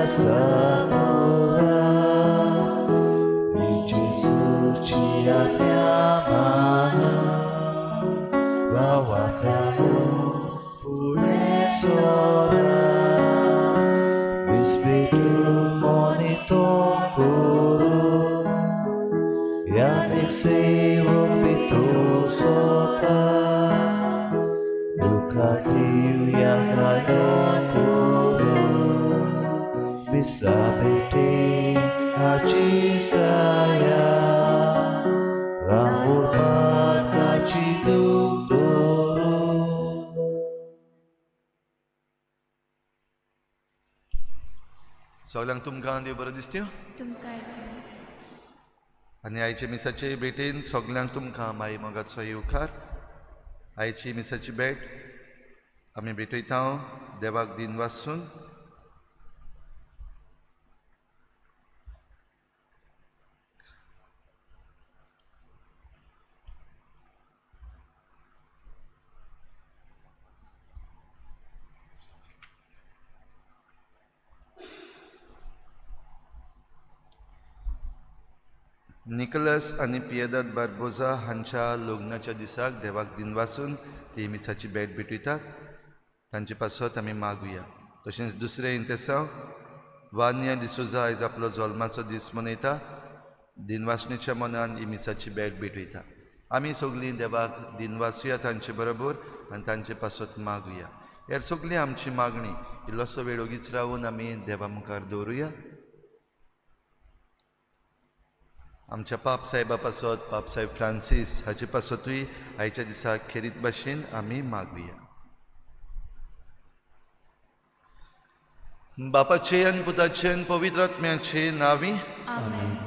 Sapura Gesù ci chiamano Bawatano Furesora Bisbitu monito guru Yanik sewok bitu sota Yukatiu yakayon guru Bisabete Hachisaya Ramurpat Kachiduk Toro. सगळ्यांक तुमकां देव बरो दिसत्यो तुमकां देव. आनी आयचे मिसाचे भेटेन सगळ्यांक तुमकां माई मोगाचो येवकार. आयची मिसाची भेट आमी भेटयता देवाक दिन वासून. निकलस आनी पियेदाद बार्बोजा हांच्या लग्नाच्या दिसाक देवाक दिनवासून ती मिसाची भेट भेटयतात. तांचे पासत आमी मागुया. तशेंच दुसरें इंतेसांव वान्या डिसोजा आयज आपलो जल्माचो दीस मनयता. दिनवासणेच्या मनान ही मिसाची भेट भेटयता. आमी सगळीं देवाक दिनवासुया तांचे बरोबर आनी तांचे पासत मागुया. हेर सगळीं आमची मागणी इल्लोसो वेळ ओगीच रावून आमी देवा मुखार दवरुया. आमच्या पाप साहेबा पासत, पाप साहेब फ्रांसीस हाचे पासतूय आयच्या दिसा खेरीत भाशेन आमी मागुया. बापाचे आनी पुताचे आनी पवित्र आत्म्याचे नांवी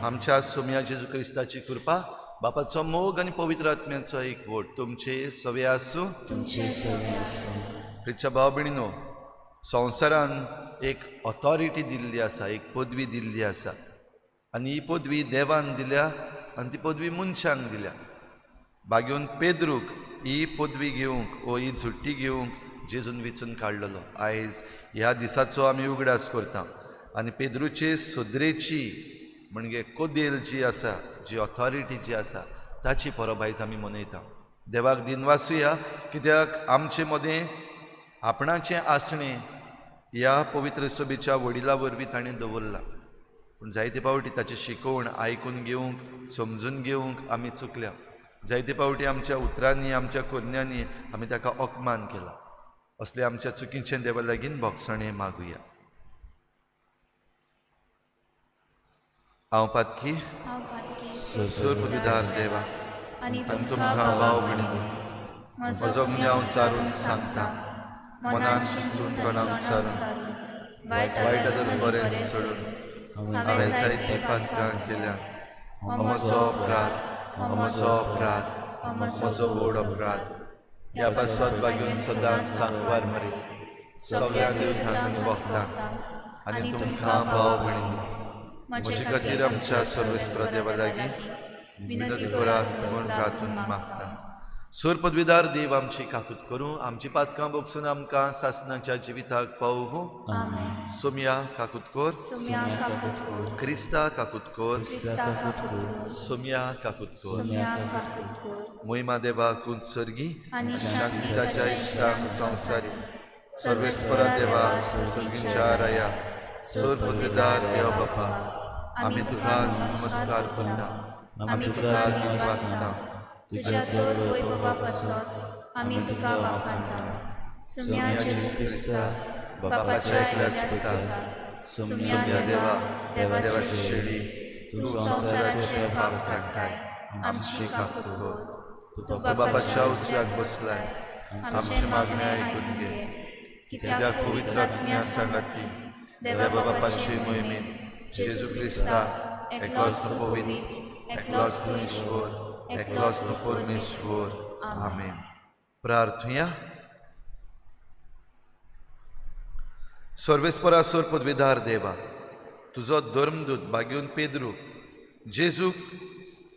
आमच्या सोम्या जेजू क्रिस्ताची कृपा, बापाचो मोग आनी पवित्र आत्म्याचो एकवट तुमचे सवे आसूं. प्रिच्या भाव भयणीनो, संवसारान एक ऑथॉरिटी दिल्ली आसा, एक पदवी दिल्ली आसा आनी ही पदवी देवान दिल्या आनी ती पदवी मनशांक दिल्या. बागेवन पेद्रूक ही पदवी घेवंक वो ही झुट्टी घेवंक जेजून विचून काडलेलो. आयज ह्या दिसाचो आमी उगडास करता आनी पेद्रूचे सदरेची म्हणजे कोदेल जी आसा, जी ऑथॉरिटी जी आसा ताची परब आयज आमी मनयता. देवाक दिनवासुया कित्याक आमचे मदें आपणाचें आसणें ह्या पवित्र सभेच्या वडिला वरवीं ताणें दवरलां. पूण जायते फावटी ताची शिकवण आयकून घेवंक, समजून घेवंक आमी चुकल्या. जायते फावटी आमच्या उतरांनी, आमच्या करण्यांनी आमी ताका अपमान केला. असले आमच्या चुकीचें देवा लागीं भोगसणें मागुया. हांव पातकी सुरपुदार देवा आनी तुमकां भाव भयणीनो म्हजो गुन्यांव चारून सांगता. मनान चिंतून तोंडान चारून वायट आदर बरें सोडून हांवें जायतीं पातकां केल्या. म्हजो अपराध, म्हजो अपराध, म्हजो व्हड अपराध. ह्या पासत बागेवन सदांच सांगवार मरी सगळ्या देवतांक भोगता आनी तुमकां भाव भयणीनो म्हजे खातीर आमच्या सर्वेस्पर देवा लागीं विनंती करात म्हूण प्रार्थून मागता. सूर पदवीदार देव आमची काकूत करूं, आमची पातकां भोगसून आमकां सासनाच्या जिविताक पावोवं. सोम्या काकूत कर, क्रिस्ता काकूत कर, सोम्या काकूत कर. मोहिमा देवा कुंत सर्गी शांती ताच्या इश्टांक संवसारी सर्वेस्परा देवा सर्गींच्या राया सूर पदवीदार देव बापा आमी तुका नमस्कार करता, आमी तुका दिनवासता. तुज्या तर वैभवा पासत आमी तुका वाखाणटा. सुम्या जेजू क्रिस्ता बापाच्या एकल्याच पुता सुम्या देवा देवाची शेळी तूं संवसाराचे पाप काडटाय आमची काकूत कर. तूं बापाच्या उजव्याक बसलाय, आमची मागणी आयकून घे. कित्याक पवित्र आत्म्या सांगाती देवा बापाचे मोहिमेन जेजू क्रिस्ता एकलोच पवित्र, एकलोच ईश्वर, एकलोच परमेश्वर. आमेन. प्रार्थुया. सर्वेस्परा सोर पदवीदार देवा, तुजो धर्मदूत बागेवन पेद्रू जेजूक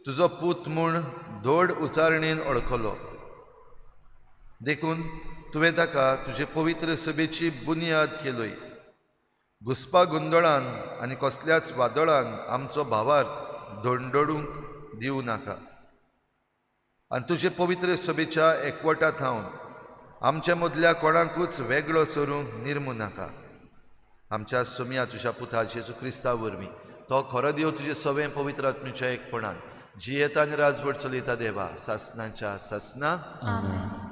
तुजो पूत म्हूण धोड उचारणेन ओळखलो. देखून तुवें ताका तुजे पवित्र सभेची बुन्याद केलोय. घुसपा गोंदळान आनी कसल्याच वादळान आमचो भावार्थ धोंडोडूंक दिवं नाका आनी तुजे पवित्र सभेच्या एकवटा थावन आमच्या मदल्या कोणाकूच वेगळो सरूंक निर्मू नाका. आमच्या सोम्या तुज्या पुता जेजू क्रिस्ता वरवीं तो खरो देव तुजे सवें पवित्र आत्म्याच्या एकपणान जियेता आनी राजवट चलयता देवा सासनाच्या सासना. आमेन.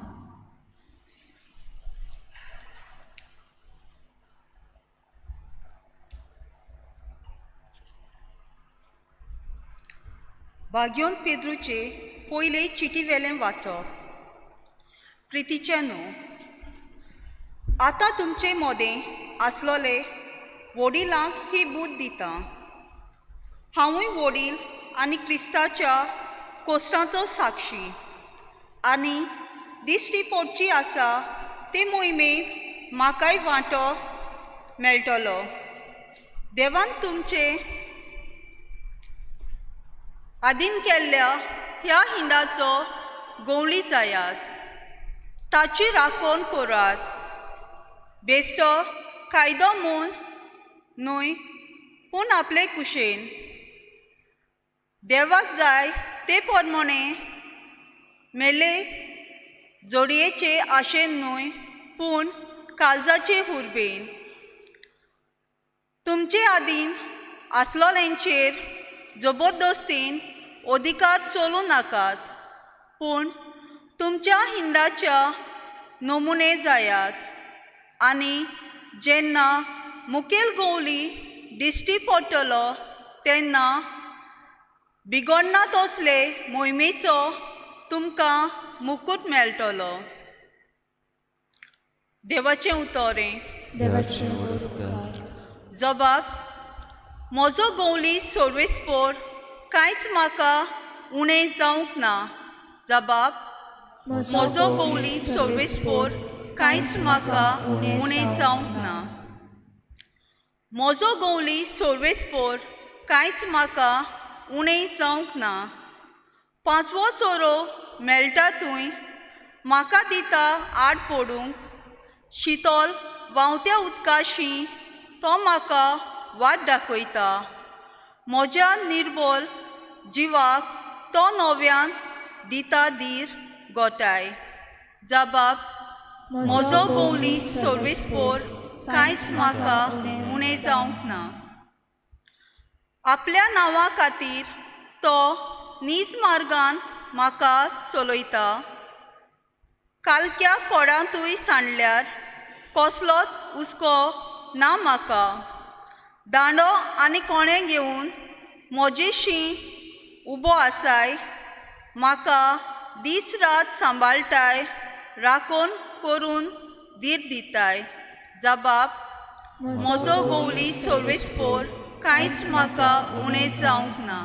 भाग्योन पेद्रूचे पयले चिटी वेलें वाचप. प्रितीचे न्हू, आतां तुमचे मोदें आसलोले वडिलांक ही बूद दिता. हांवूय वडील आनी क्रिस्ताच्या कोश्टाचो साक्षी आनी दिश्टी पडची आसा ते मोहिमेंत म्हाकाय वांटो मेळटलो. देवान तुमचे आदीन केल्ल्या ह्या हिंडाचो गोवळी जायात, ताची राखण करात. बेश्टो कायदो म्हूण न्हय, पूण आपले कुशेन देवाक जाय ते प्रमाणे मेले जोडयेचे आशेन न्हय, पूण काळजाचे हुर्बेन. तुमचे आदीन आसलोल्यांचेर जबरदस्तीन अधिकार चलूं नाकात, पूण तुमच्या हिंडाच्या नमुने जायात. आनी जेन्ना मुखेल गोवली दिश्टी पडटलो तेन्ना बिगडना तसले मोहिमेचो तुमकां मुकूट मेळटलो. देवाचें उतरें. देवाचें व्हड उपकार. जबाब, म्हजो गोवली सर्वेस्पोर कांयच म्हाका उणें जावंक ना. जबाब, म्हजो गोवली सर्वेस्पोर कांयच म्हाका उणें जावंक ना. म्हजो गोवली सर्वेस्पोर कांयच म्हाका उणें जावंक ना. पांचवो चोरो मेळटा थंय म्हाका दिता आड पडूंक, शितोल व्हांवत्या उदकाशी तो म्हाका वाट दाखयता. म्हज्या निर्बोल जिवाक तो नव्यान दिता धीर गोठाय. जबाब, म्हजो गोवली सर्वेस्पोर कांयच म्हाका उणें जावंक ना. आपल्या नांवा खातीर तो नीज मार्गान म्हाका चलयता. कालक्या कोडांतूय सांडल्यार कसलोच हुस्को ना म्हाका. दांडो आनी कोणें घेवन म्हजेशी उबो आसाय, म्हाका दीस रात सांबाळटाय, राखण करून धीर दिताय. जबाब, म्हजो गोवली सर्वेस्पोर कांयच म्हाका उणें जावंक ना.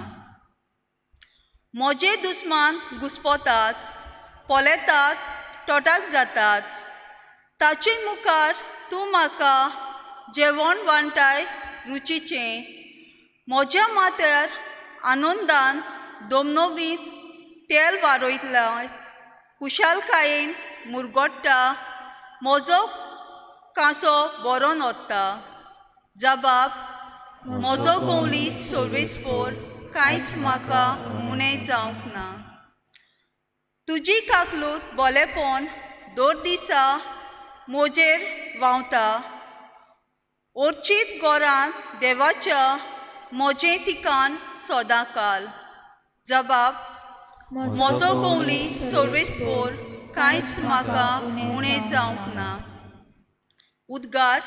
म्हजे दुस्मान घुस्पतात, पळयतात, तोटाक जातात. ताचे मुखार तूं म्हाका जेवण वांटाय रुचीचें. म्हज्या माथ्यार आनंदान दोमनोबीत तेल वारयतलाय. खुशालकायेन मुरगोट्टा, म्हजो कांसो बरो नोत्ता. जबाब, म्हजो गोवली सर्वेस्पोर कांयच म्हाका उणें जावंक ना. तुजी काकलूत बोलेपण दर दिसा म्हजेर व्हांवता. ओर्चीत गोरान देवाच्या म्हजें ठिकाण सदांकाल. जबाब, म्हजो गोवली सर्वेस्पोर कांयच म्हाका उणें जावंक ना. उद्गार.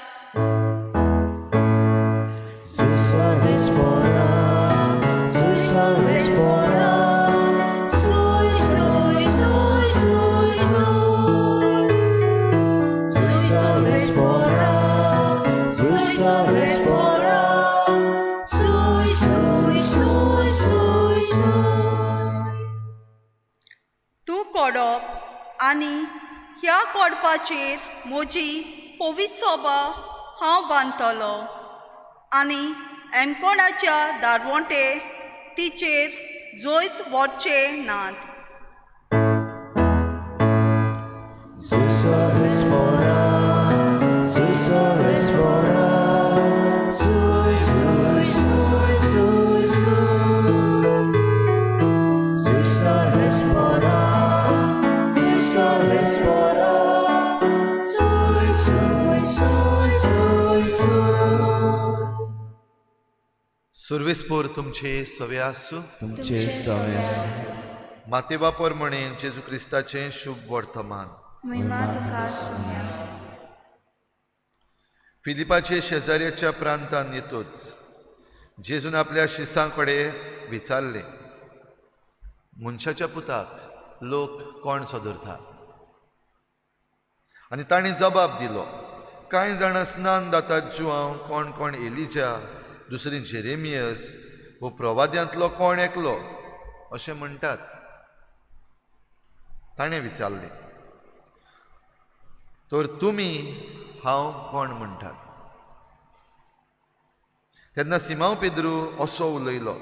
तूं कोडप आनी ह्या कोडपाचेर म्हजी पवित्र सोबा हांव बांदतलो आनी एमकोणाच्या दारवंटे तिचेर जैत व्हरचे नात. सुर्वेसपूर तुमचे सवे आसूं. तुमचे सवे आसूं. माते बापर म्हणे जेजू क्रिस्ताचें शुभ वर्तमान. महिमा तुका सुम्या. फिलिपाचे शेजाऱ्याच्या प्रांतान येतोच जेजून आपल्या शिसां कडेन विचारलें, मनशाच्या पुताक लोक कोण सदरता? आनी तांणी जबाब दिलो, कांय जाणां स्नान दातात जुआंव, कोण कोण एलिजा, दुसरी जेरेमियस वो प्रवाद्यांतलो कोण एकलो अशें म्हणटात. ताणें विचारलें, तर तुमी हांव कोण म्हणटात? तेन्ना सिमांव पेद्रू असो उलयलो,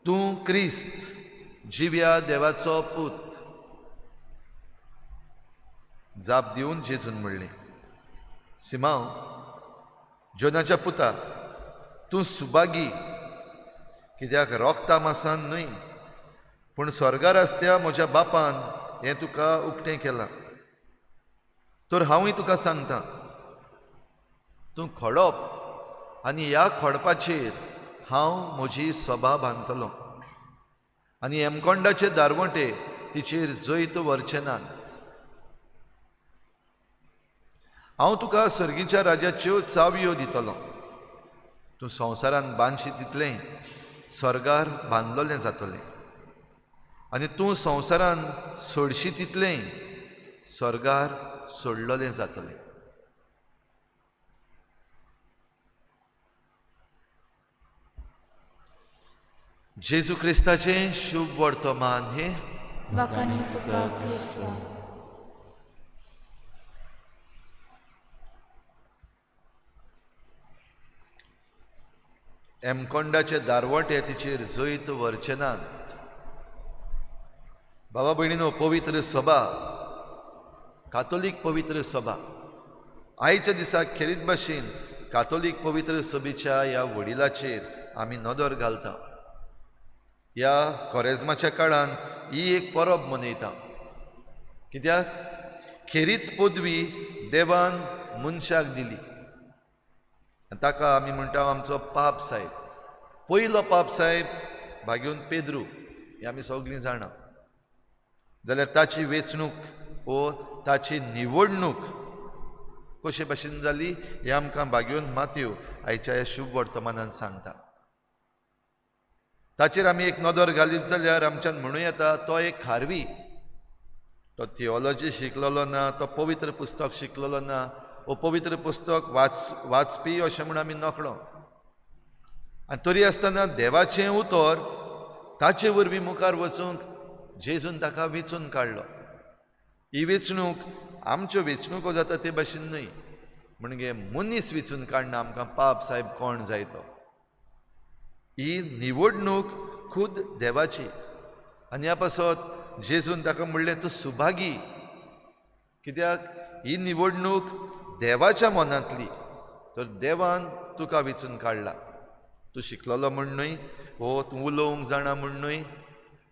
तूं क्रिस्त, जिव्या देवाचो पूत. जाप दिवन जेजून म्हणलें, सिमांव, जोनाच्या पुता, तूं सुभागी, कित्याक रोगता मासान न्हय पूण स्वर्गार आसत्या म्हज्या बापान हें तुका उक्तें केलां. तर हांवूय तुका सांगता, तूं खडप आनी ह्या खडपाचेर हांव म्हजी सभा बांदतलो आनी हेमकोंडाचे दारवंटे तिचेर जैत व्हरचे नात. हांव तुका सर्गीच्या राज्याच्यो चावयो दितलो. तूं संवसारान बांदशी तितलें स्वर्गार बांदलोलें जातलें आनी तूं संवसारान सोडशी तितलें स्वर्गार सोडलोलें जातलें. जेजू क्रिस्ताचें शुभ वर्तमान हें. वाखाणी तुका क्रिस्ता. हेमकोंडाचे दारवटे तिचेर जैत व्हरचे नात. बाबा भयणीनो, पवित्र सभा, कातोलीक पवित्र सभा आयच्या दिसा खेरीत भाशेन कातोलीक पवित्र सभेच्या ह्या वडिलाचेर आमी नदर घालता. ह्या कोरेज्माच्या काळान ही एक परब मनयता, कित्याक खेरीत पदवी देवान मनशाक दिली आनी ताका आमी म्हणटा आमचो पाप साहेब. पयलो पाप साहेब भाग्योन पेद्रू हें आमी सगळीं जाणा. जाल्यार ताची वेंचणूक वो ताची निवडणूक कशे भाशेन जाली हें आमकां भाग्योन मातयो आयच्या ह्या शुभ वर्तमानान सांगता. ताचेर आमी एक नदर घालीत जाल्यार आमच्यान म्हणूं येता तो एक खारवी, तो थियोलॉजी शिकलेलो ना, तो पवित्र पुस्तक शिकलेलो ना, वो पवित्र पुस्तक वाचपी अशें म्हूण आमी नकळो. आनी तरी आसतना देवाचें उतर ताचे वरवीं मुखार वचूंक जेजून ताका वेंचून काडलो. ही वेंचणूक आमच्यो वेंचणुको जाता ते भाशेन न्हय, म्हणजे मनीस वेंचून काडना आमकां पाप साहेब कोण जाय तो. ही निवडणूक खुद देवाची. आनी ह्या पासत जेजून ताका म्हणलें, तूं सुभागी, कित्याक ही निवडणूक देवाच्या मनांतली, तर देवान तुका वेंचून काडला. तूं शिकलेलो म्हूण न्हय, वो तूं उलोवंक जाणा म्हूण न्हय,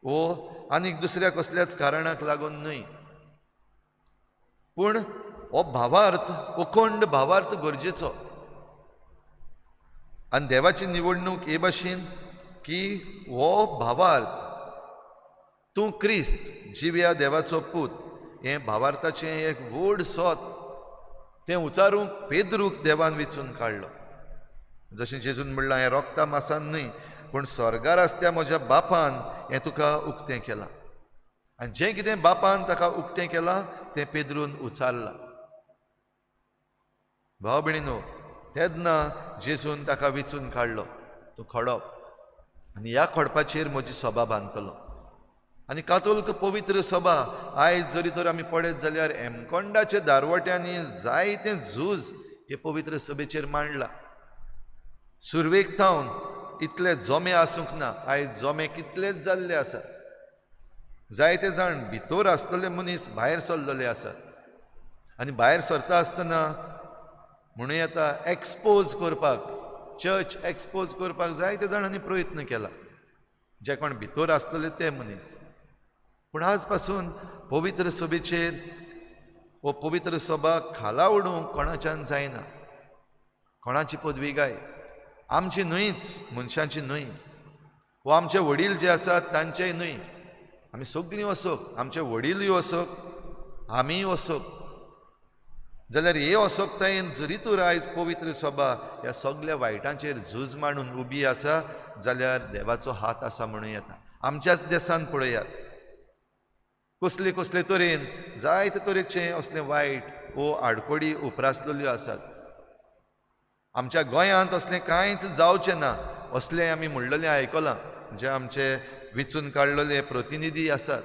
वो आनीक दुसऱ्या कसल्याच कारणाक लागून न्हय, पूण हो भावार्थ, अखंड भावार्थ गरजेचो. आनी देवाची निवडणूक हे भाशेन की हो भावार्थ, तूं क्रिस्त जिव्या देवाचो पूत, हें भावार्थाचें एक व्हड सत, तें उचारूंक पेद्रूक देवान वेंचून काडलो. जशें जेजून म्हणलां, हें रोगता मासान न्हय पूण स्वर्गार आसत्या म्हज्या बापान हें तुका उक्तें केलां. आनी जें कितें बापान ताका उक्तें केलां तें पेद्रून उचारलां. भाव भयणीनो, तेन्ना जेजून ताका वेंचून काडलो, तूं खडप आनी ह्या खडपाचेर म्हजी सभा बांदतलो. आनी कातोल्क पवित्र सभा आयज जरी तर आमी पळयत जाल्यार हेमकोंडाच्या दारवट्यांनी जायतें झूज हे पवित्र सभेचेर मांडलां. सुरवेक थावन इतले जोमे आसूंक ना, आयज जोमे कितलेच जाल्ले आसात. जायते जाण भितर आसतले मनीस भायर सरलेले आसात आनी भायर सरता आसतना म्हणूं येता एक्सपोज करपाक, चर्च एक्सपोज करपाक जायते जाणांनी प्रयत्न केला, जे कोण भितर आसतले ते मनीस. पूण आज पासून पवित्र सभेचेर वो पवित्र सभा खाला उडोवंक कोणाच्यान जायना. कोणाची पदवी गाय, आमची न्हयच, मनशांची न्हय, वो आमचे वडील जे आसात तांचेय न्हय. आमी सगळीं वसोक, आमचे वडीलूय वसोक, आमीय वसोक. जाल्यार हे असोकतायेन जरी तर आयज पवित्र सभा ह्या सगल्या वायटांचेर झूज मांडून उबी आसा जाल्यार देवाचो हात आसा म्हणूं येता. आमच्याच देसान पळयात कसले कसले तरेन जायते तरेचे असले वायट वो आडकोडी उप्रासलेल्यो आसात. आमच्या गोंयांत असलें कांयच जावचें ना असलें आमी म्हणलेलें आयकलां. जे आमचे विचून काडलेले प्रतिनिधी आसात,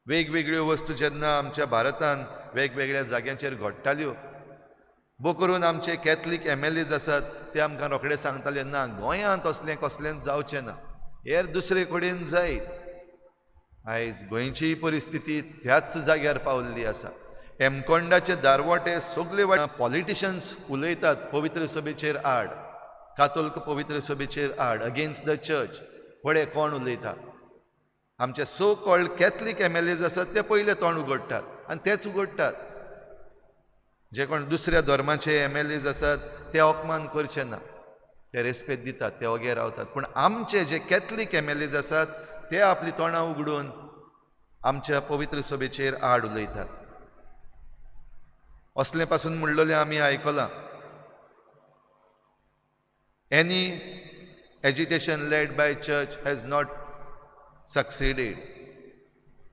वेगवेगळ्यो वस्तू जेन्ना आमच्या भारतान वेगवेगळ्या जाग्यांचेर घडटाल्यो, भो करून आमचे कॅथलीक MLAs आसात ते आमकां रोखडे सांगताले ना गोंयांत असलें कसलेंच जावचें ना, हेर दुसरे कडेन जायत. आयज गोंयची परिस्थिती त्याच जाग्यार पावल्ली आसा. एमकोंडाचे दारवटे सगळे पॉलिटिशन्स उलयतात पवित्र सभेचेर आड, कातोल्क पवित्र सभेचेर आड, अगेन्स्ट the church. फुडें कोण उलयता? आमचे सो कॉल्ड कॅथलीक MLAs आसात ते पयले तोंड उगडटात आनी तेच उगडटात. जे कोण दुसऱ्या धर्माचे MLAs आसात ते अपमान करचे ना, ते रेस्पेद दितात, ते ओगे रावतात. पूण आमचे जे कॅथलीक MLAs आसात ते आपली तोंडां उगडून आमच्या पवित्र सभेचेर आड उलयतात. असलें पासून म्हणलेलें आमी आयकलां. Any agitation led by church has not succeeded.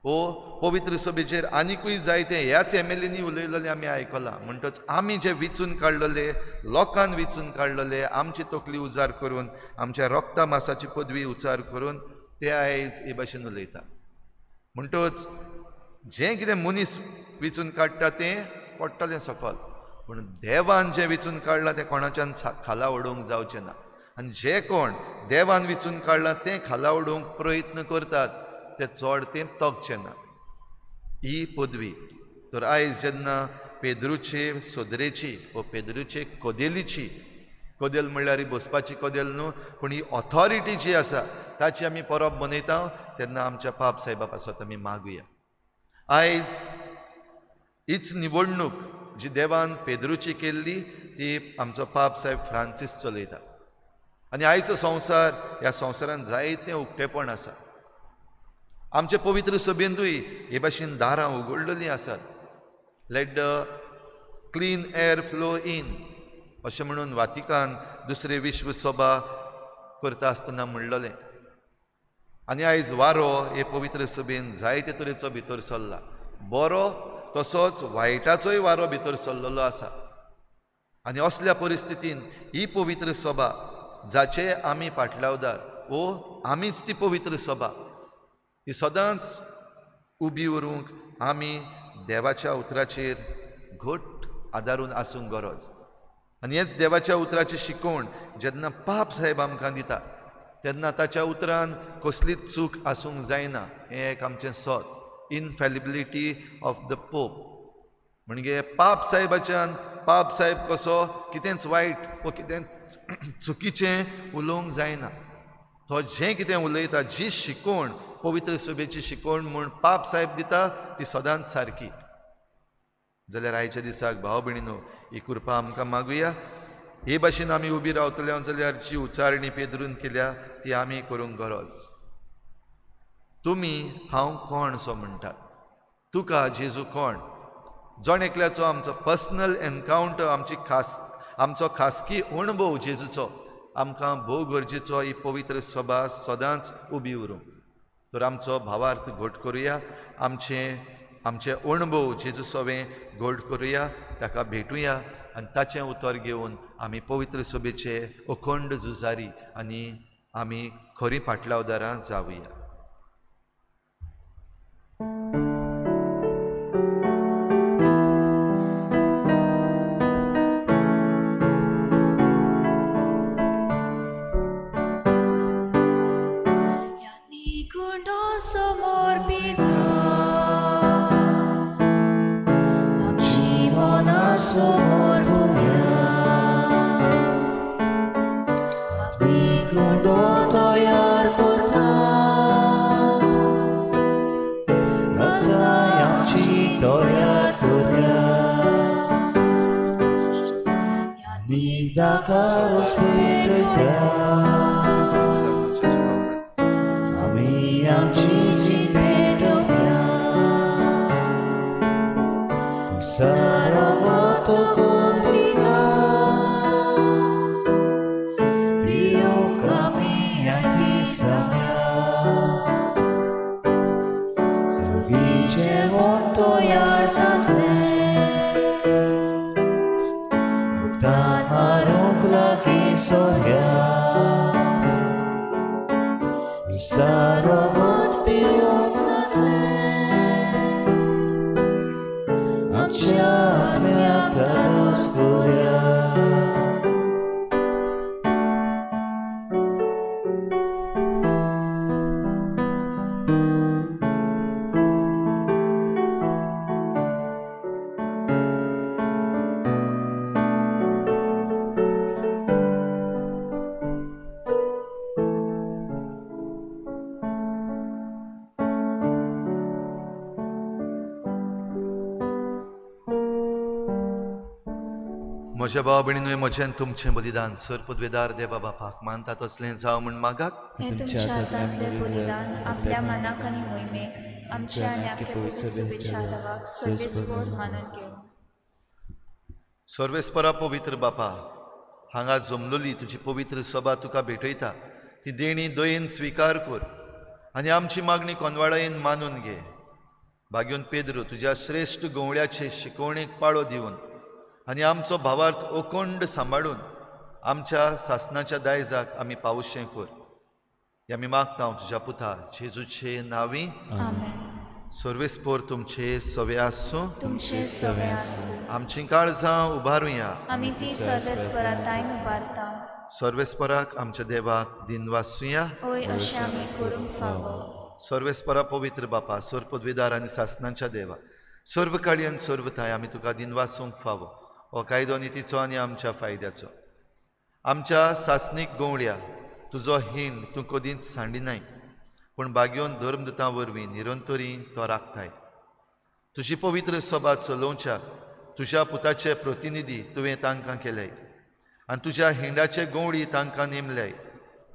ओ पवित्र सभेचेर आनिकूय जायते ह्याच MLAनी उलयलेलें आमी आयकलां. म्हणटच आमी जे विचून काडलेले, लोकान विचून काडलेले, आमची तकली उजार करून, आमच्या रक्ता मासाची पदवी उचार करून ते आयज हे भाशेन उलयता. म्हणटच जें कितें मनीस विचून काडटा तें पडटलें सकल, पूण देवान जें विचून काडलां तें कोणाच्यान खाला उडोवंक जावचें ना. आनी जे कोण देवान विचून काडलां तें खाला उडोवंक प्रयत्न करतात ते चड तें तगचें ना. ही पदवी तर आयज जेन्ना पेद्रूचे सोदरेची व पेद्रूचे कदेलीची, कदेल म्हणल्यार ही बसपाची कदेल न्हू, पूण ही ऑथॉरिटी जी आसा ताची आमी परब मनयता तेन्ना आमच्या पाप साहेबा पासत आमी मागुया. आयज हीच निवडणूक जी देवान पेद्रूची केल्ली ती आमचो पाप साहेब फ्रांसीस चलयता. आनी आयचो संवसार, ह्या संवसारान जायतें उक्तेपण आसा. आमचे पवित्र सभेंतूय हे भाशेन दारां उगडलेलीं आसात. Let the clean air flow in अशें म्हणून वातिकान दुसरे विश्व सभा करता आसतना म्हणलेलें. आनी आयज वारो हे पवित्र सभेन जायते तरेचो भितर सरला, बरो तसोच वायटाचोय वारो भितर सरलेलो आसा. आनी असल्या परिस्थितीन ही पवित्र सभा जाचे आमी पाटलावदार वो आमीच ती पवित्र सभा ही सदांच उबी उरूंक आमी देवाच्या उतराचेर घट आदारून आसूंक गरज. आनी हेच देवाच्या उतराची शिकवण जेन्ना पाप साहेब आमकां दिता तेन्ना ताच्या उतरान कसलीच चूक आसूंक जायना. हें एक आमचें सत, इनफॅलिबिलिटी ऑफ the pope. म्हणजे पाप साहेबाच्यान पाप साहेब कसो कितेंच वायट वो कितेंच चुकीचें उलोवंक जायना. तो जें कितें उलयता, जी शिकवण पवित्र सभेची शिकवण म्हूण पाप साहेब दिता ती सदांच सारकी. जाल्यार आयच्या दिसाक भाव भयणीनो ही कृपा आमकां मागुया. हे भाशेन आमी उबी रावतले जाल्यार जी उच्चारणी पेद्रून केल्या ती आमी करूंक गरज. तुमी हांव कोण सो म्हणटात, तुका जेजू कोण? जण एकल्याचो आमचो पर्सनल एनकावंटर, आमची खास, आमचो खासगी अणभव जेजूचो आमकां भोव गरजेचो. ही पवित्र सभा सदांच उबी उरूंक तर आमचो भावार्थ घट करुया, आमचे आमचे अणभव जेजू सवें घट करुया, ताका भेटुया आनी ताचें उतर घेवन आमी पवित्र सभेचे अखंड झुजारी आनी आमी खरी पाटलावदारां जावया. तयार करता. ताका रोस पेटयता. मनशाच्या वावरांत. आमी आमची जीण पेटोवया, सारोगो तो कोण दिता, पियोक आमी आती सांगया, सगळीं जेवण तयार जातलें, उदकान मारूंक लागीं सोरया. सारोगोत पियोक जातलें, आमच्या आत्म्याक धादोस करुया. म्हज्या भाव भयणीनूय, म्हजें तुमचें बलिदान सर पदवेदार देवा बापाक मानता तसलें जावं म्हूण मागात. हें तुमच्या हातांतलें बलिदान आपल्या मनाक आनी मोहिमेक आमच्या आनी आख्या पवित्र सभेच्या देवाक सर्वेस्पोर मानून घेवं. सर्वेस्परा पवित्र बापा, हांगा जमलोली तुजी पवित्र सभा तुका भेटयता. ती देणी दयेन स्विकार कर आनी आमची मागणी कोनवाळायेन मानून घे. भाग्योन पेद्रू तुज्या श्रेश्ठ गवळ्याचे शिकवणेक पाळो दिवन आनी आमचो भावार्थ ओकोंड सांबाळून आमच्या सासनाच्या दायजाक आमी पावशें कर. हे आमी मागता तुज्या पुता जेजूचे नांवी. आमेन. सर्वेस्पोर तुमचे सवे आसूं. तुमचे सवे आसूं. आमचीं काळजां उबारुया. आमी ती सर्वेस्परा ताईन उबारता. सर्वेस्पराक आमच्या देवाक दिनवासुया. ओय, अशें आमी करूंक फावो. सर्वेस्परा पवित्र बापा, सर्व पदवेदार आनी सासनांच्या देवा, सर्व काळी आनी सर्व थाय आमी तुका दिनवासूंक फावो. हो कायदो नितीचो आनी आमच्या फायद्याचो. आमच्या सासनीक गवळ्या तुजो हीण तूं कदींच सांडिनाय, पूण बागयोन धर्मदुतां वरवीं निरंतरी तो राखताय. तुजी पवित्र सभा चलोवच्याक तुज्या पुताचे प्रतिनिधी तुवें तांकां केल्याय आनी तुज्या हिंडाचे गवळी तांकां नेमल्याय.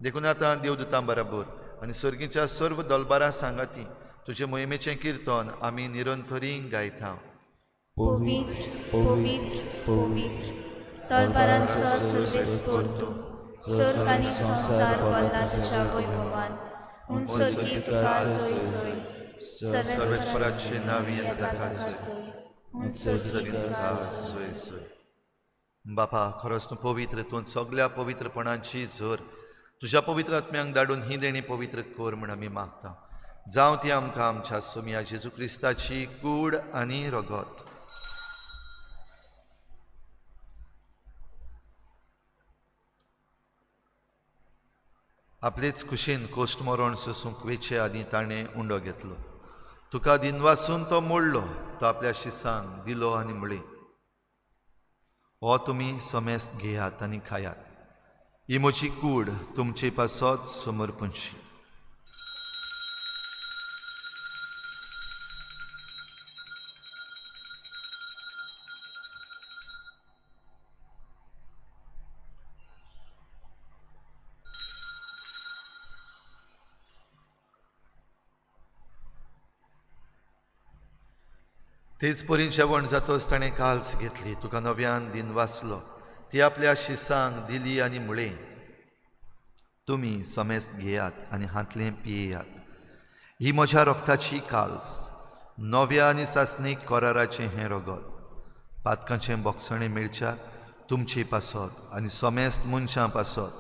देखून आतां देवदुतां बराबर आनी सर्गीच्या सर्व दलबारां सांगाती तुजे मोहिमेचें किर्तन आमी निरंतरी गायता. पवित्र, पवित्र, पवित्र, तलबारांचो सर्वेस्पोर तूं, सर्ग आनी संवसार भरला तुज्या वैभवान. उंच सर्गी तुका जय जय. सर्वेस्पराचे नांवी येता ताका जय. उंच सर्गी तुका जय जय. बापा, खरोच तूं पवित्र, तूं सगल्या पवित्रपणाची झर. तुज्या पवित्र आत्म्यांक धाडून ही देणी पवित्र कर म्हूण आमी मागता. जावं ती आमकां आमच्या सोमया जेजू क्रिस्ताची कूड आनी रगत. आपलेच कुशीन कोश्ट मरण सोसूंक वेचे आदीं ताणें उंडो घेतलो. तुका दिनवासून तो मोडलो, तो आपल्या शिसांक दिलो आनी म्हळें, हो तुमी समेस्त घेयात आनी खायात. ही म्हजी कूड तुमचे पासत समर्पणशी. तेच परी जेवण जातच ताणें काल्स घेतली, तुका नव्यान दिन वाचलो, ती आपल्या शिसांक दिली आनी म्हळें, तुमी समेस्त घेयात आनी हांतलें पियेयात. ही म्हज्या रक्ताची काल्स, नव्या आनी सासणीक कराराचें हें रगत. पातकांचें बोगसणें मेळच्याक तुमचे पासत आनी समेस्त मनशां पासत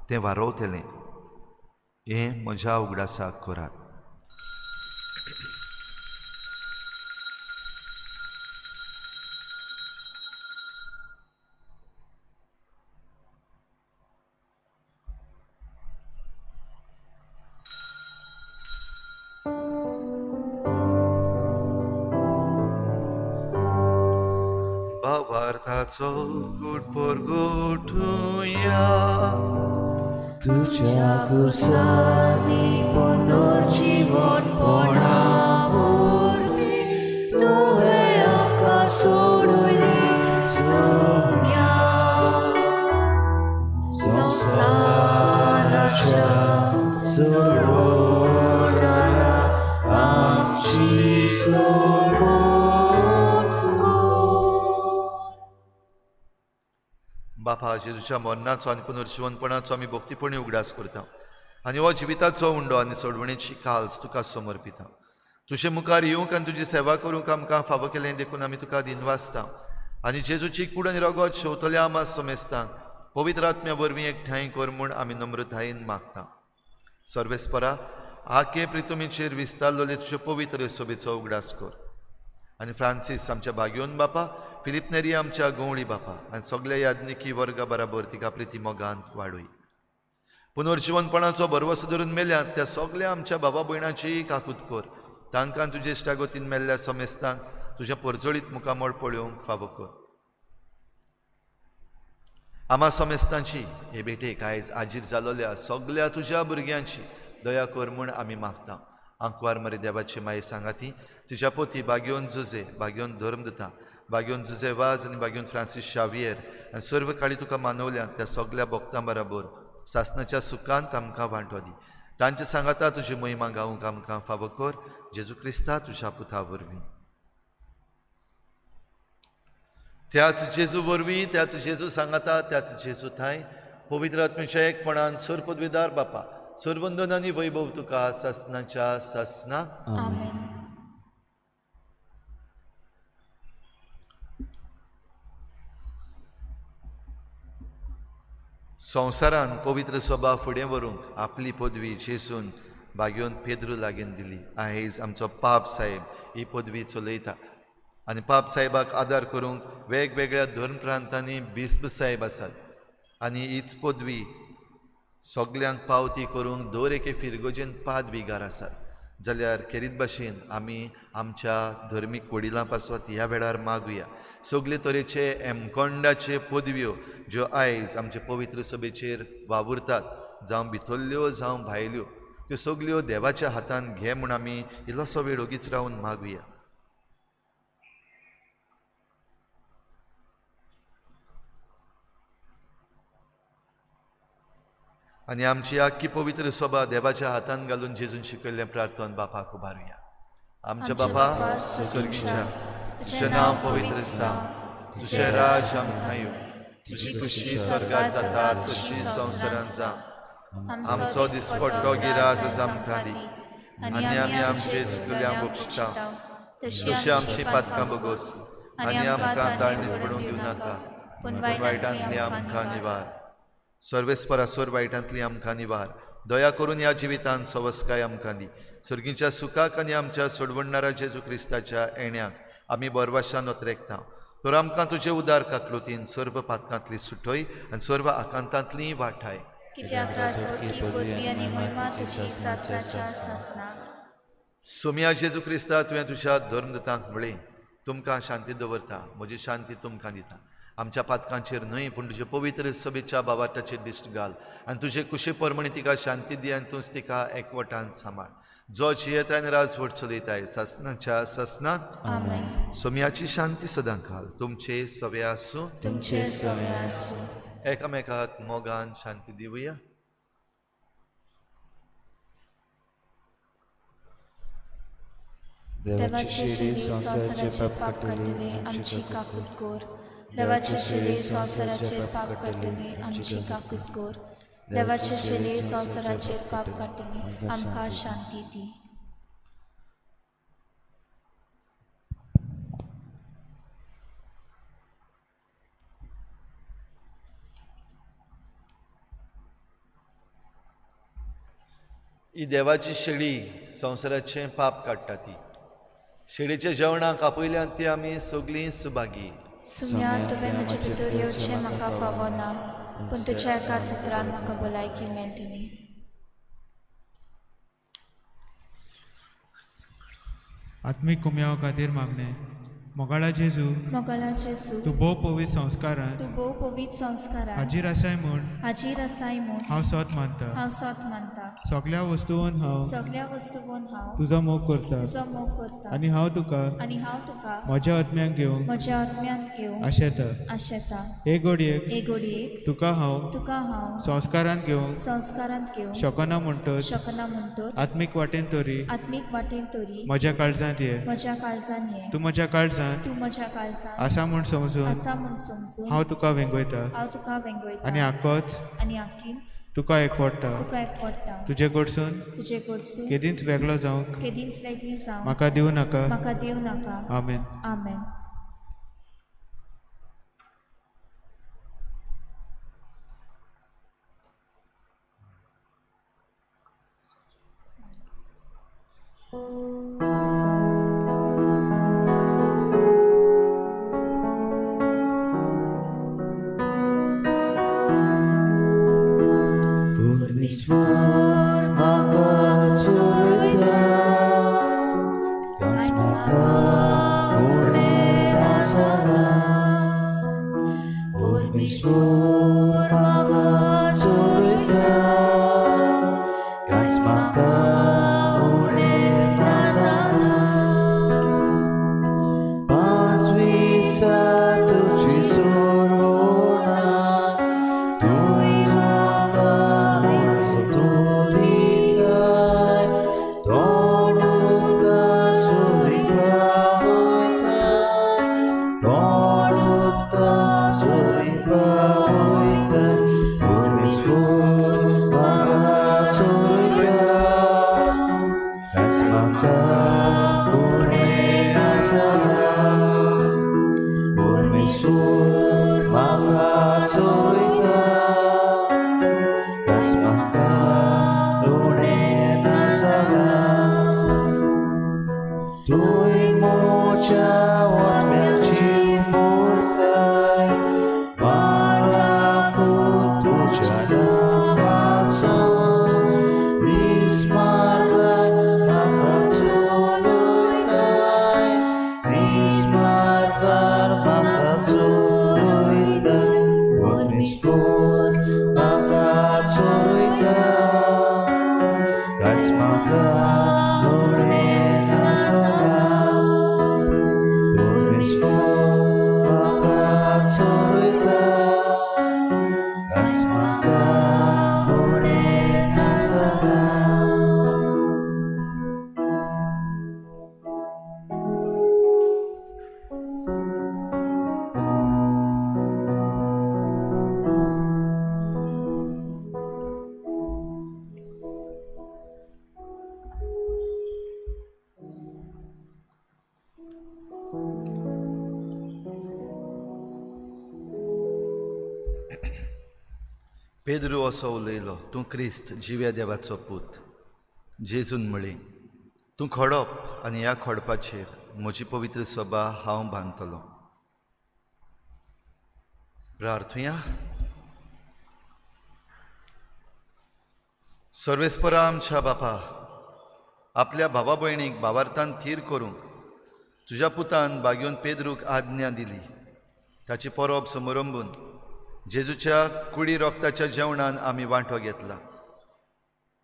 तें वारोवतलें. हें म्हज्या उगडासाक करात. भावार्थाचो गुट परगटुया. तुज्या खुर्सांनी पुनर्जीवनपणा वरवीं तुवें आमकां सोडयली सोम्या. सोडवणारा आमची सोडवण कर. बापा, जेजूच्या मरणाचो आनी पुनर्जिवनपणाचो आमी भक्तीपणी उगडास करता आनी हो जिविताचो उंडो आनी सोडवणेची काल्स तुका समर्पिता. तुजे मुखार येवंक आनी तुजी सेवा करूंक आमकां फावो केलें देखून आमी तुका दिनवासता आनी जेजूची कूड आनी रगत शेवतल्या आमा समेस्तांक पवित्र आत्म्या वरवीं एकठांय कर म्हूण आमी नम्रतायेन मागता. सर्वेस्परा, आके प्रितुमीचेर विस्तारलेले तुजे पवित्र सभेचो उगडास कर आनी फ्रांसीस आमच्या भाग्योन बापा, फिलीप नेरी आमच्या गवळी बापा आनी सगल्या याज्ञिकी वर्गा बराबर तिका प्रिती मोगान वाडय. पुनर्जिवनपणाचो भरवसो धरून मेल्यात त्या सगल्या आमच्या बाबा भयणाची काकूत कर. तांकां तुजे इश्टागतीन मेल्ल्या समेस्तांक तुज्या परजळीत मुखामळ पळोवंक फावो कर. आमा समेस्तांची हे भेटेक आयज आजीर जालोल्या सगल्या तुज्या भुरग्यांची दया कर म्हूण आमी मागता. आंकवार मरे देवाची माये सांगाती तुज्या पोती बागयोन जुजे, बागयोन धर्म दिता, बागयोन जुजे वाज आनी बागयोन फ्रांसीस शावियर आनी सर्व काळी तुका मानवल्या त्या सगल्या भक्तां बराबर सासनाच्या सुखांत आमकां वांटो दी. तांचे सांगाता तुजी महिमा गावंक आमकां फावो कर. जेजू क्रिस्ता तुज्या पुता वरवीं. त्याच जेजू वरवीं, त्याच जेजू सांगाता, त्याच जेजू थांय पवित्र आत्म्याच्या एकपणान सर्व पदवीदार बापा, सर्वंदन आनी वैभव तुका सासनाच्या सासना. आमेन. संवसारान पवित्र सभा फुडें व्हरूंक आपली पदवी जेजून बागयोन पेद्रू लागीं दिली. आयज आमचो पाप साहेब ही पदवी चलयता आनी पाप साहेबाक आदार करूंक वेगवेगळ्या धर्म प्रांतांनी बिस्प साहेब आसात आनी हीच पदवी सगल्यांक पावती करूंक दर एके फिरगोजेन पादविगार आसात. जाल्यार खेरीत भाशेन आमी आमच्या धर्मीक वडिलां पासत ह्या वेळार मागुया. सगळे तरेचे एमकोंडाचे पदव्यो ज्यो आयज आमचे पवित्र सभेचेर वावुरतात, जावं भितरल्यो जावं भायल्यो, त्यो सगल्यो देवाच्या हातान घे म्हूण आमी इल्लोसो वेळ ओगीच रावन मागुया. आनी आमची आख्खी पवित्र सभा देवाच्या हातान घालून जेजून शिकयल्लें प्रार्थन बापाक उबारुया. आमच्या बापा स्वर्गीच्या, तुजें नांव पवित्र जावं, तुजें राज आमकां येवं, तुजी खुशी स्वर्गार जाता तशी संवसारांत जावं. आमचो दिसपट्टो गिरास आज आमकां दी आनी आमी आमचे चुकल्यांक बक्षिता तशी आमची पातकां बोगोस आनी आमकां ताळणीत पडूंक दिवं नाका, पूण वायटांतली आमकां निवार. सर्वेस्परा सोर वायटांतली आमकां निवार. दया करून ह्या जिवितांत सवस्काय आमकां दी. सर्गीच्या सुखाक आनी आमच्या सोडवणणारा जेजू क्रिस्ताच्या येण्याक आमी बरवाशान ओतरेकता. तर आमकां तुजे उदार काकलुतीन सर्व पातकांतली सुटय आनी सर्व आकांतांतली वाठाय. कित्याक राजवटकी पदवी आनी महिमा तुजी सासणाच्या सासणाक. सोम्या जेजू क्रिस्ता, तुवें तुज्या धर्मदूतांक म्हळें, तुमकां शांती दवरता, म्हजी शांती तुमकां दिता. आमच्या पातकांचेर न्हय पूण तुजे पवित्र सभेच्या बाबाटाचेर दिश्ट घाल आनी तुजे कुशे परमणी तिका शांती दी आनी तूंच तिका एकवटान सांबाळ. जो जियेताय आनी राजवट चलयताय सासणाच्या सासणाक. आमेन. सोम्याची शांती सदां घाल. तुमचे सवे आसूं, तुमचे सवे आसूं. एकामेकाक मोगान शांती दिवया. देवाची शेळी संवसाराचे पाप काडटली आमची काकूत कर. देवाची शेळी संवसाराचेर पाप काडटली आमची काकूत कर. देवाची शेळी संवसाराचेर पाप काडटली आमकां शांती दी. ही देवाची शेळी संवसाराचें पाप काडटा. ती शेळीच्या जेवणाक आपयल्यात ती आमी सगळीं सुभागी. सुम्या, तुवें म्हजे भितर येवचें म्हाका फावो ना, पूण तुज्या एका चित्रान म्हाका भलायकी मेळटली. आत्मीक कुमयाव खातीर मागणें. मोगाळा जेजू, मोगाळा जेजू, तूं भोव पवित्र संस्कारांत तूं भोव पवित्र संस्कारांत हाजीर आसाय म्हूण हाजीर आसाय म्हूण हांव सत मानता. हांव सत मानता. सगल्या वस्तून हांव सगल्या वस्तून हांव तुजो मोग करता तुजो मोग करता आनी हांव तुका आनी हांव तुका म्हज्या आत्म्याक घेवंक म्हज्या आत्म्यांत घेवंक आशेता. आशेता. हे घडयेक हे घडयेक तुका हांव तुका हांव संस्कारांत घेवंक संस्कारांत घेवंक शकना म्हणटच शकना म्हणटच आत्मीक वाटेन तरी आत्मीक वाटेन तरी म्हज्या काळजांत ये. म्हज्या काळजान ये. तूं म्हज्या काळजांत तूं म्हज्या काळजान आसा म्हूण समजून आसा म्हूण समजून हांव तुका वेंगयता हांव तुका वेंगयता आनी आकोच आनी आखीच तुका एकवडटा. तुका एकवडटा. तुजे कडसून तुजे कडसून केदींच वेगळो जावंक केदींच वेगळी जावंक म्हाका दिवं नाका. म्हाका दिवं नाका. आमेन. आमेन. परमेश्वर म्हाका चोरयता, कांयच म्हाका उणें ना जालां. परमेश्वर म्हाका चोरयता, कांयच म्हाका उणें ना जालां. पांचवीचा तुजी चोरवणा, तूं म्हाका म्हजो दिताय, तोंड उदका सरीं पावयताय, तोंड उदका सरीं पावयताय. परमेश्वर म्हाका चोरयता, कांयच म्हाका उणें ना जालां. परमेश्वर म्हाका चोरयता, कांयच म्हाका उणें ना जालां. तूंय म्हज्या आत्म्याची पुरताय, माराकून तुज्या नांवाचो निस्मार्गार म्हाका चलयताय, निस्मार्गार म्हाका चलयताय. परमेश्वर म्हाका चलयता, कांयच म्हाका उणें ना जालां. परमेश्वर म्हाका चलयता, कांयच म्हाका उणें ना जालां. पेद्रू असो उलयलो, तूं क्रिस्त जिव्या देवाचो पूत. जेजून म्हळें, तूं खडप आनी ह्या खडपाचेर म्हजी पवित्र सभा हांव बांदतलो. प्रार्थुया. सर्वेस्परा आमच्या बापा, आपल्या भावा भयणीक भावार्थान थीर करूंक तुज्या पुतान बागेवन पेद्रूक आज्ञा दिली. ताची परब समरंबून जेजूच्या कुडी रोगताच्या जेवणान आमी वांटो घेतला.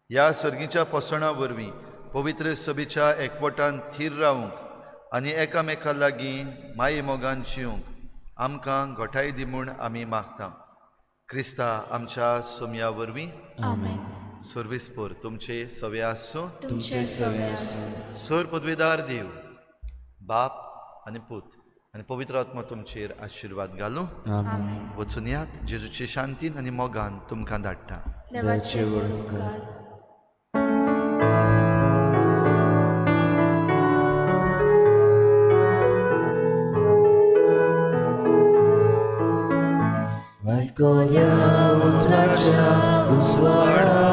ह्या सर्गीच्या पोसणां वरवीं पवित्र सभेच्या एकवटान थीर रावंक आनी एकामेका लागीं माये मोगान जिवंक आमकां घटाय दी म्हूण आमी मागता. क्रिस्ता आमच्या सोमया वरवीं. आमेन. सर्वेस्पर तुमचे सवे आसूं. तुमचे सवे आसूं. सर पदवेदार देव बाप आनी पूत आनी पवित्र आत्मा तुमचेर आशिर्वाद घालूं. आमेन. वचून यात, जेजूचे शांतीन आनी मोगान तुमकां धाडटा. देवाचे व्हड उपकार. आयकया उतराच्या उजवाडा.